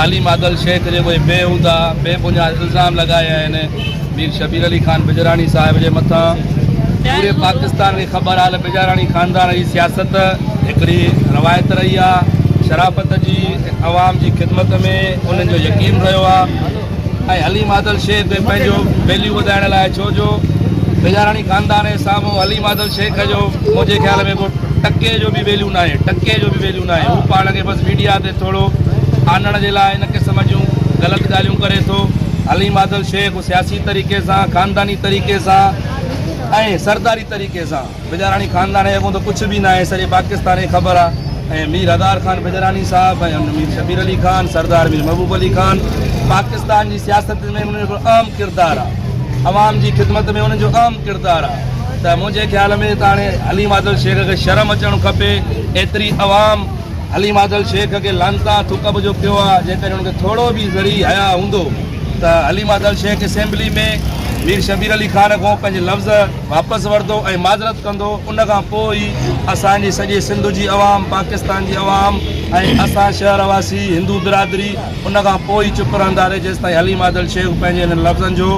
حليم عادل شيخ جيڪو هي بي هودا بي بنياد الزام لڳايا آهن مير شبير علي خان بجراڻي صاحب جي مٿان پوري پاڪستان کي خبر آهي ته بجاراڻي خاندان جي سياست هڪڙي روايت رهي آهي شرافت جي عوام جي خدمت ۾ انهن جو يقين رهيو آهي ۽ حليم عادل شيخ به پنهنجو ويليو وڌائڻ لاء ڇو جو بجاراڻي خاندان جي سامهون حليم عادل شيخ جو منهنجي خيال ۾ ڪو ٽڪي جو به ويليو ناهي ٽڪي جو به ويليو ناهي هو پاڻ کي بس ميڊيا تي ٿورو آڻڻ جي لاء ان قسم جون غلط ڳالهيون ڪري ٿو حليم عادل شيخ سياسي طريقي سان خانداني طريقي سان ۽ سرداري طريقي سان بجاراڻي خاندان جي اڳون ته ڪجهه به ناهي سڄي پاڪستان کي خبر آهي ۽ مير هزار خان بجراڻي صاحب ۽ مير شبير علي خان سردار مير محبوب علي خان پاڪستان جي سياست ۾ انهن جو اهم ڪردار آهي عوام جي خدمت ۾ انهن جو اهم ڪردار آهي ته منهنجي خيال ۾ ته هاڻي حليم عادل شيخ کي شرم اچڻ کپي ايتري عوام حليم عادل شيخ کي لعنتا ٿڪ به جو پيو آهي جيڪڏهن ان کي ٿورو به ذري حياء هوندو ته حليم عادل شيخ اسيمبلي ۾ مير شبير علي خان کان پنهنجي لفظ واپس ورتو ۽ معذرت ڪندو ان کان پوء ئي اسان جي سڄي سنڌ جي عوام پاڪستان جي عوام ۽ اسان شهر واسي هندو برادري ان کان پوء ئي چپ رهنداري جيستائين حليم عادل شيخ پنهنجي انهن لفظن جو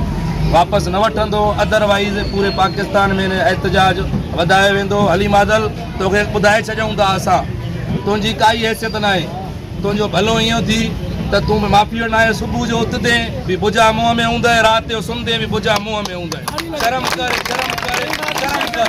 واپس نه وٺندو ادر وائيز پوري پاڪستان ۾ ان احتجاج وڌايو ويندو حليم عادل توکي ٻڌائي ڇڏيون ٿا اسان تنهنجي ڪائي حيثيت ناهي تنهنجو ڀلو ائين ٿي ته تون به معافي وٺ ناهي صبح جو اٿندين به بجا منهن ۾ هوندء رات جو سمهندين به بجا منهن ۾ هوندء شرم ڪر شرم ڪر شرم ڪر.